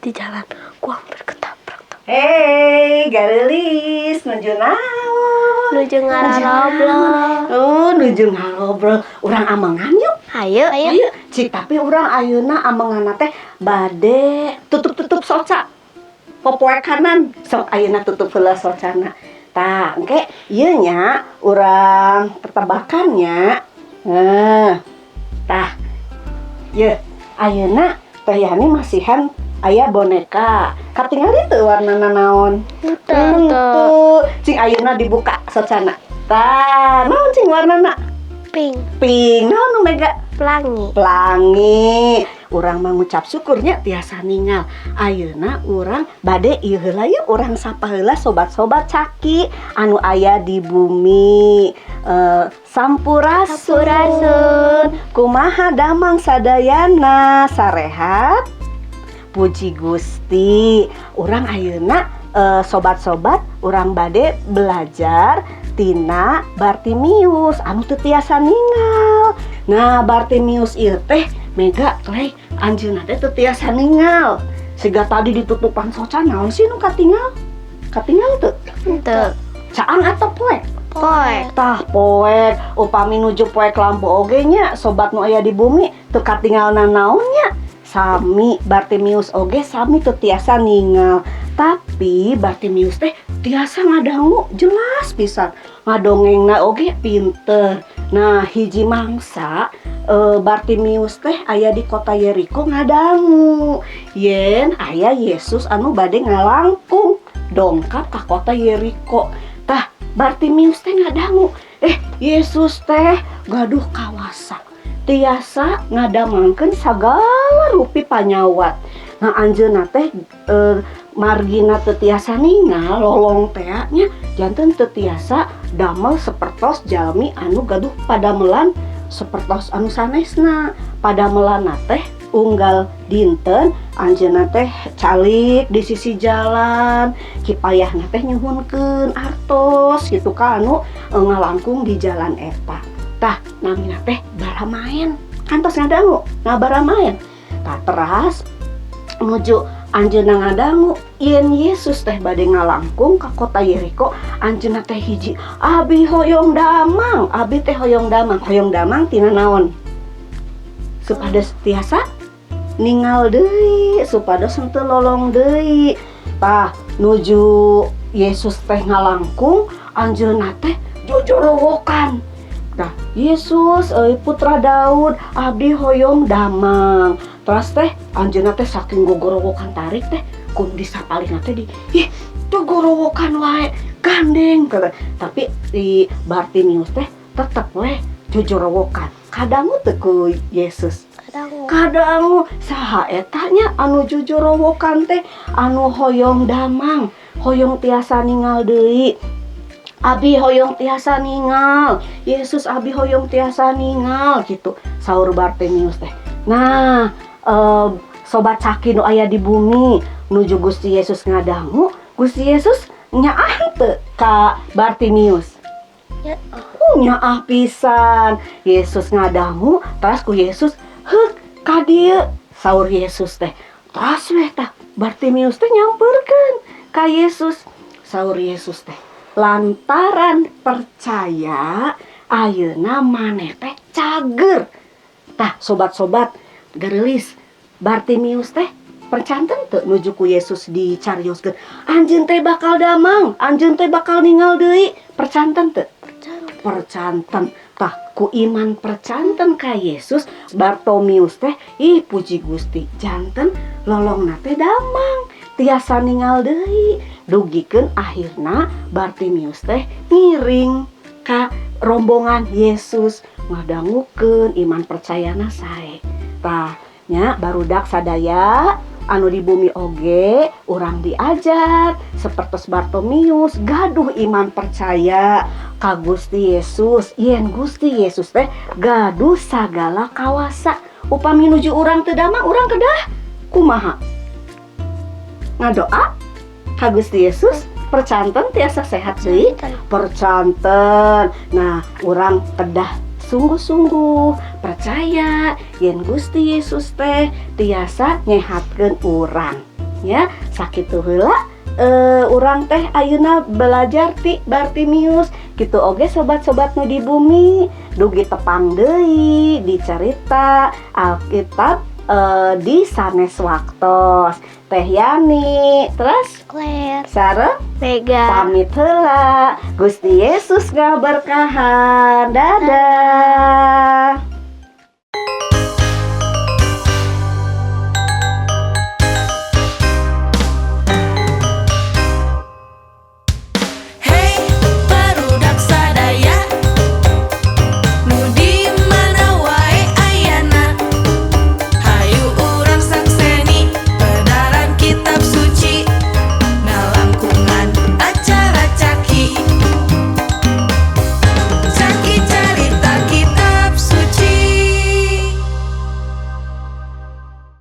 Di jalan gua hampir ketabrak tuh. Hey, gareulis, nuju naon? Nuju ngarobrol. Oh, nuju ngarobrol. Urang amengan yuk. Ayo, ayo. Ayo, cik, tapi urang ayeuna amenganna teh bade tutup-tutup soca. Popoekanan. Sok ayeuna tutup heula socana. Tah, engke ieu nya urang tetebakannya. Nah, tah. Ye, ayeuna Teh Yani masihan aya boneka. Katingali teu warnana naon? Henteu. Henteu. Cing, ayeuna dibuka socana. Tah, naon cing warnana? Pink. Pink. Naon nu mega? Pelangi. Pelangi. Urang mengucap syukurnya tiasa ningal. Ayeuna urang bade ieu heula yuk, urang sapa heula sobat-sobat caki anu aya di bumi. Sampurasun. Sampurasun. Kumaha damang sadayana, sarehat? Puji Gusti. Urang ayeuna sobat-sobat, urang bade belajar tina Bartimius anu teu tiasa ningal. Nah, Bartimius ieu teh mega klei anjeunna teh teu tiasa ningal. Siga tadi ditutupan soca, naon sih nu katingal? Katingal teu? Henteu. Caang atau poek? Poek. Tah, poek. Upami nuju poek lampu oge nya, sobat nu aya di bumi teu katingal naonnya. Sami Bartimius oge sami teu tiasa ningal. Tapi Bartimius teh tiasa ngadangu jelas pisan. Ngadongengna oge pinter. Nah, hiji mangsa Bartimius teh aya di kota Yeriko ngadangu yen aya Yesus anu bade ngalangkung dongkap ka kota Yeriko. Tah, Bartimius teh ngadangu, Yesus teh gaduh kawasa, tiasa ngadamangkeun sagala rupi panyawat. Nah, anjeunna teh margina teu tiasa ningal, lolong teh nya, janten teu tiasa damel sapertos jalmi anu gaduh padamelan sapertos anu sanesna. Padamelanna teh unggal dinten anjeunna teh calik di sisi jalan, kipayahna teh nyuhunkeun artos gitu ka anu ngalangkung di jalan eta. Tah, namina teh Baramaen, kantos ngadangu ngabaramaen. Tah, teras nuju anjeunna ngadangu yen Yesus teh bade ngalangkung ka kota Yeriko, anjeunna teh hiji, "Abi hoyong damang, abi teh hoyong damang." Hoyong damang tina naon? Supados tiasa ningal deui, supados henteu lolong deui. Tah, nuju Yesus teh ngalangkung, anjeunna teh jojorowokan. Tah, "Yesus euy, putra Daud, abdi hoyong damang." Terus teh anjeunna teh saking gogorowokan tarik teh ku disapalihna teh di, "Ih, tuh gorowokan wae, gandeng," kata. Tapi di Bartimius teh tetep we jojorowokan. Kadangu teu ku Yesus? Kadangu. Kadangu. "Saha eta nya anu jojorowokan teh, anu hoyong damang, hoyong tiasa ningal deui? Abi hoyong tiasa ningal, Yesus, abi hoyong tiasa ningal," gitu saur Bartimius teh. Nah, sobat caki nu aya di bumi, nuju Gusti Yesus ngadangu, Gusti Yesus nyaah teu ka Bartimius? Ya. Oh, nyaah pisan. Yesus ngadangu, terus ku Yesus, "Heuk ka dieu," saur Yesus teh. Terus weh tah Bartimius teh nyamperkeun ka Yesus. Saur Yesus teh, "Lantaran percaya ayeuna maneh teh cager." Tah, sobat-sobat gareulis, Bartimius teh percanten teu nuju ku Yesus dicarioskeun, "Anjeun teh bakal damang, anjeun teh bakal ningal deui"? Percanten teu? Percanten. Percanten. Tah, ku iman percanten ka Yesus, Bartimius teh ih puji Gusti, janten lolongna teh damang, tiasa ningal deui. Dugikeun akhirna Bartimius teh ngiring ka rombongan Yesus, ngadangukeun iman percayana sae. Tah nya, barudak sadaya anu di bumi oge urang diajar seperti Bartimius, gaduh iman percaya ka Gusti Yesus yen Gusti Yesus teh gaduh sagala kawasa. Upami nuju urang teu damang, urang kedah kumaha? Ngadoa ka Gusti Yesus. Percanten tiasa sehat deui? Percanten. Nah, urang kedah sungguh-sungguh percaya yen Gusti Yesus teh tiasa nyehatkeun urang. Ya, sakitu heula urang teh ayeuna belajar ti Bartimius. Gitu oge sobat-sobat nu di bumi, dugi tepang deui di cerita Alkitab di sanes waktos. Teh Yani, terus Claire, sareng Mega. Pamit heula. Gusti Yesus ngaberkahan. Dadah.